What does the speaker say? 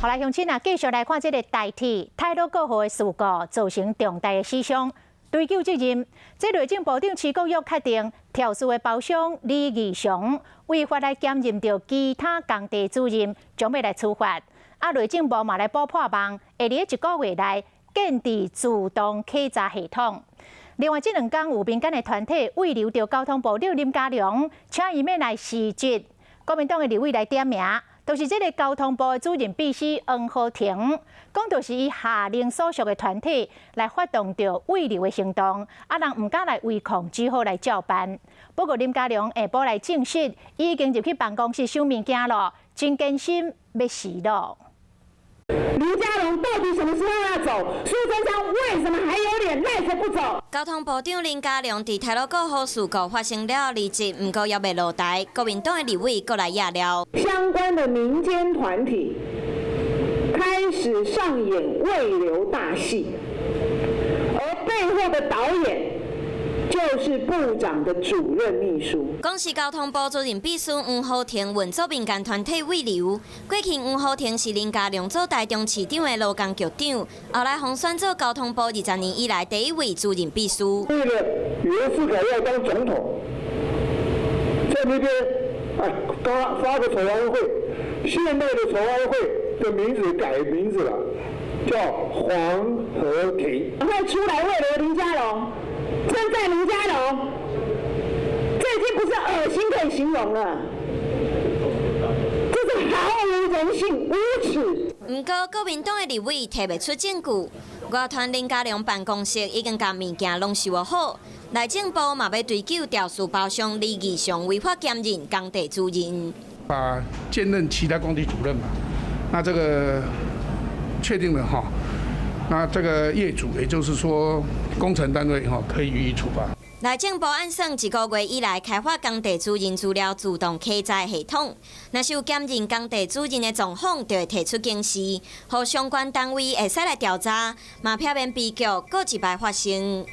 好來，鄉親啊，繼續來看這个台鐵太魯閣號的事故，造成重大的死傷，追究責任。這內政部長徐國勇確定，肇事的包商李義祥違法來兼任著其他工地主任，將欲來處罰。啊，內政部嘛來補破網，會佇一個月內建置自動稽查系統。另外，這兩工有民間的團體慰留著交通部長林佳龍，請伊欲來辭職。國民黨的立委來點名，就是這个交通部的主任秘書黃豪庭，講就是伊下令所屬的團體來發動著慰留的行動，啊人毋敢來違抗，只好來照辦。不過林佳龍下晡來證實，已經入去辦公室收物件囉，真堅心欲辭囉。林佳龍到底什麼時候要走？蘇貞昌為什麼還有臉賴著不走？交通部長林佳龍佇太魯閣號事故發生了離職，毋過猶未落台，國民黨的立委閣來壓了。相關的民間團體開始上演慰留大戲，而背後的導演就是部長的主任秘書。講是交通部主任秘書黃豪庭運作民間團體慰留。過去黃豪庭是林佳龍做台中市長的勞工局長，後來予選做交通部20年以來第一位主任秘書。為了袁世凱要當總統，在那邊哎發發個籌安會，現在的籌安會的名字改名字了，叫黃和平。趕快出來慰留林佳龍，稱讚林佳龍，這已經不是噁心可以形容了，這是毫無人性、無恥。毋過國民黨的立委提袂出證據，外傳林佳龍辦公室已經共物件攏收好，內政部嘛欲追究肇事包商李義祥違法兼任工地主任。把兼任其他工地主任嘛，那這個確定了哈，那這個業主，也就是說工程單位哈，可以予以處罰。內政部按算一個月以內開發工地主任資料自動稽查系統，若是有兼任工地主任的狀況，就會提出警示，予相關單位會使來調查，嘛避免悲劇閣一擺發生。